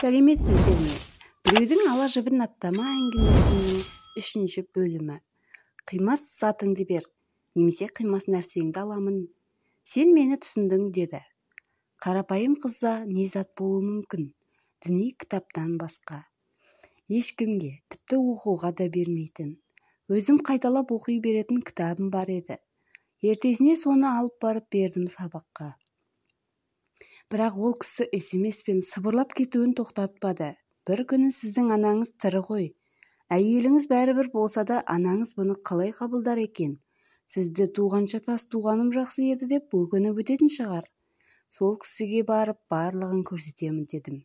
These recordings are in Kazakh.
Сәлеметсіздер ме? Біреудің ала жібін аттама әңгімесінің үшінші бөлімі. Қимас затыңды бер, немесе қимас нәрсеңді аламын. Сен мені түсіндің, деді. Қарапайым қызда не зат болуы мүмкін? Діни кітаптан басқа. Ешкімге, тіпті оқуға да бермейтін. Өзім қайталап оқи беретін кітабым бар еді. Ертесіне соны алып барып бердім сабаққа. Бірақ ол кісі СМС-пен сыбырлап кетуін тоқтатпады. Бір күні сіздің анаңыз тірі ғой. Әйеліңіз бәрібір болса да анаңыз бұны қалай қабылдар екен? Сізді туғанша тас туғаным жақсы еді деп өкініп өтетін шығар. Сол кісіге барып барлығын көрсетемін дедім.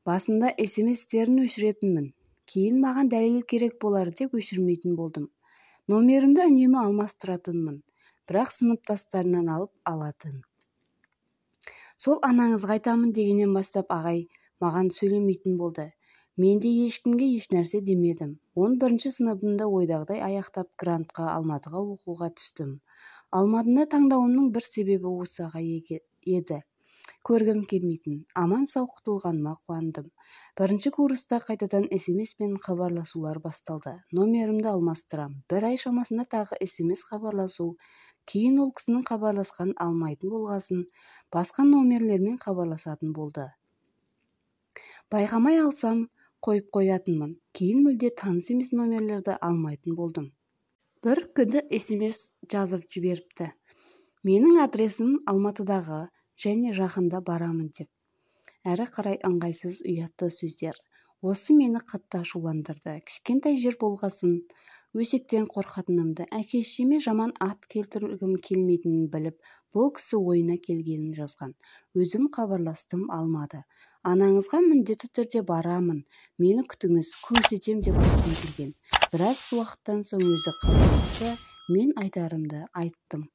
Басында СМС-терін өшіретінмін. Кейін маған дәлел керек болар деп өшірмейтін болдым. Номерімді үнемі алмастыратынмын. Бірақ сыныптастарынан алып алатын. Сол анаңызға айтамын дегеннен бастап ағай маған сөйлемейтін болды. Мен де ешкімге ешнәрсе демедім. 11-ші сыныбымды ойдағыдай аяқтап грантқа Алматыға оқуға түстім. Алматыны таңдауымның бір себебі осы ағай еді. Көргім келмейтін. Аман-сау құтылғаныма қуандым. Бірінші курста қайтадан СМС-пен хабарласулар басталды. Номерімді алмастырам. Бір ай шамасында тағы СМС хабарласу. Кейін ол кісінің хабарласқанын алмайтын болғасын, басқа номерлермен хабарласатын болды. Байқамай алсам, қойып қоятынмын. Кейін мүлде таныс емес номерлерді алмайтын болдым. Бір күні СМС жазып жіберіпті. Менің адресім Алматыдағы және жақында барамын деп. Әрі қарай ыңғайсыз ұятты сөздер. Осы мені қатты ашуландырды. Кішкентай жер болғасын, өсектен қорқатынымды, әке-шешеме жаман ат келтіргім келмейтінін біліп, бұл кісі ойына келгенін жазған. Өзім хабарластым, алмады. Анаңызға міндетті түрде барамын, мені күтіңіз, көрсетем деп айтқым келген. Біраз уақыттан соң өзі хабарласты, мен айтарымды айттым.